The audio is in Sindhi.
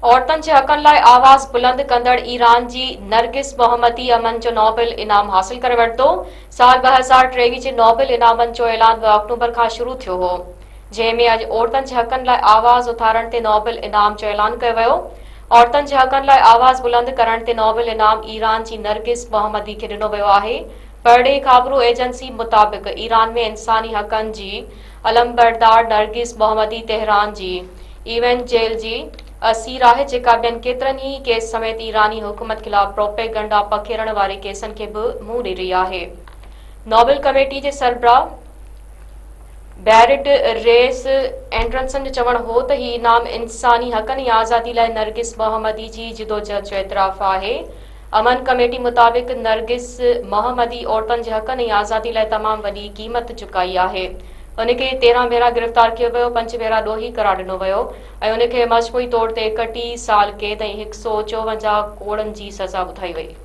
عورتن جي حقن لاء آواز بلند ڪندڙ ايران جي نرگس محمدي امن جو نوبل انعام حاصل ڪري ورتو. سال 2023 جي نوبل انعامن جو اعلان 2 آڪٽوبر کان شروع ٿيو هو، جنهن ۾ اڄ عورتن جي حقن لاء آواز اٿارڻ تي نوبل انعام جو اعلان ڪيو ويو. عورتن جي حقن لاء آواز بلند ڪرڻ تي نوبل انعام ايران جي نرگس محمدي کي ڏنو ويو آهي. پرڏيهي خابرو ايجنسي مطابق ايران ۾ انساني حقن جي علمبردار نرگس محمدي تهران جي ايون جيل جي اسير آهي جيڪا ٻين ڪيترن ئي ڪيس سميت ايراني حڪومت خلاف پروپيگنڊا پکيڙڻ واري ڪيسن کي به منهن ڏئي رهي آهي. نوبل ڪميٽي جي سربراهه بيرٽ ريس اينڊرسن جو چوڻ هو ته هي انعام انساني حقن ۽ آزادي لاء نرگس محمدي جي جدوجهد جو اعتراف آهي. امن ڪميٽي مطابق نرگس محمدي عورتن جي حقن ۽ آزادي لاء تمام وڏي قيمت چڪائي آهي. ان کي 13 ڀيرا گرفتار ڪيو ويو، پنج ڀيرا ڏوهي قرار ڏنو ويو ۽ ان کي مجموعي طور تي 31 سال قيد ۽ 154 ڪوڙن جي سزا ٻڌائي وئي.